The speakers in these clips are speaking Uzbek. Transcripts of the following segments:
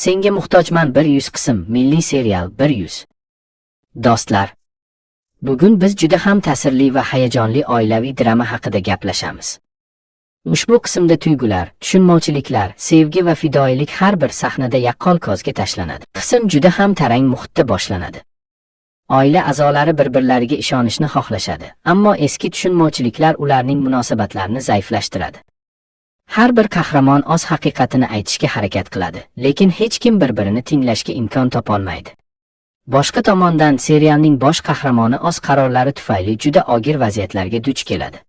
Senga muhtojman 100 qism, milliy serial 100. Do'stlar, bugun biz juda ham ta'sirli va hayajonli oilaviy drama haqida gaplashamiz. Ushbu qismda tuyg'ular, tushunmovchiliklar, sevgi va fidoyilik har bir sahnada yaqqol ko'zga tashlanadi. Qism juda ham tarang muhitda boshlanadi. Oila a'zolari bir-birlariga ishonishni xohlashadi, ammo eski tushunmovchiliklar ularning munosabatlarini zaiflashtiradi. Har bir qahramon o'z haqiqatini aytishga harakat qiladi, lekin hech kim bir-birini tinglashga imkon topolmaydi. Boshqa tomondan, serialning bosh qahramoni o'z qarorlari tufayli juda og'ir vaziyatlarga duch keladi.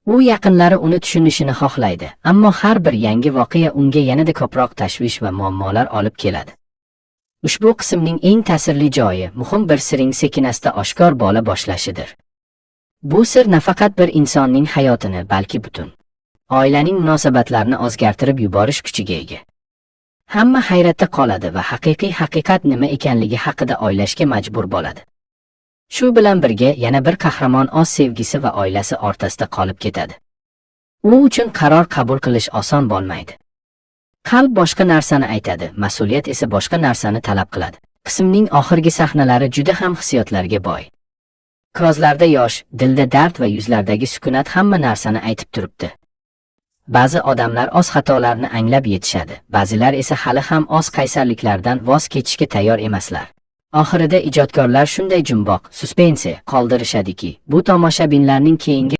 U yaqinlari uni tushunishini xohlaydi, ammo har bir yangi voqea unga yanada ko'proq tashvish va muammolar olib keladi. Ushbu qismning eng ta'sirli joyi muhim bir sirning sekin-asta oshkor bo'la boshlashidir. Bu sir nafaqat bir insonning hayotini, balki butun oilaning munosabatlarini o'zgartirib yuborish kuchiga ega. Hamma hayratda qoladi va haqiqiy haqiqat nima ekanligi haqida o'ylashga majbur bo'ladi. Shu bilan birga, yana bir qahramon o'z sevgisi va oilasi o'rtasida qolib ketadi. U uchun qaror qabul qilish oson bo'lmaydi. Qalb boshqa narsani aytadi, mas'uliyat esa boshqa narsani talab qiladi. Qismning oxirgi sahnalari juda ham hissiyotlarga boy. Ko'zlarda yosh, dilda dard va yuzlardagi sukunat hamma narsani aytib turibdi. Ba'zi odamlar o'z xatolarini anglab yetishadi, ba'zilar esa hali ham o'z qaysarliklaridan voz kechishga tayyor emaslar. Oxirida ijodkorlar shunday jumboq, suspense qoldirishadiki, bu tomoshabinlarning keyingi